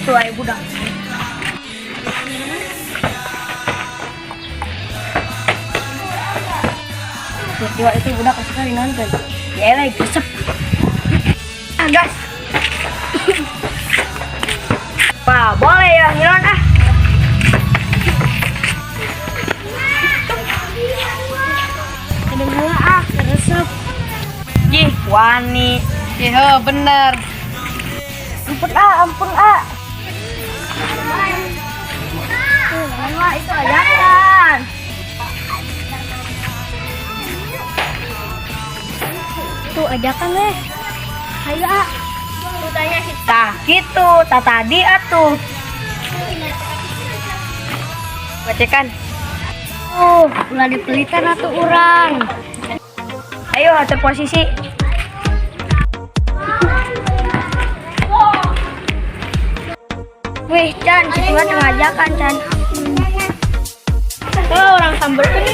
Tuh aya budak. Tuh, itu budak kasih nonton. Ya elah, gesep. Ah, gas. Wah, boleh ya, Hilon ah. Ada gula ah, resep. Jih, wani. Iya, bener. Ampun ah, ampun ah. Tuh, wah, itu ajakan. Tuh ajakan deh. Ayo ah. Tuh tanya sih. Tah, gitu. Tah tadi atuh. Bacakan. Ulah dipelitan atuh urang. Ayo atur posisi. Wih, Chan, si Tuhan ngajakan, Chan. Tuh, orang samberkeun.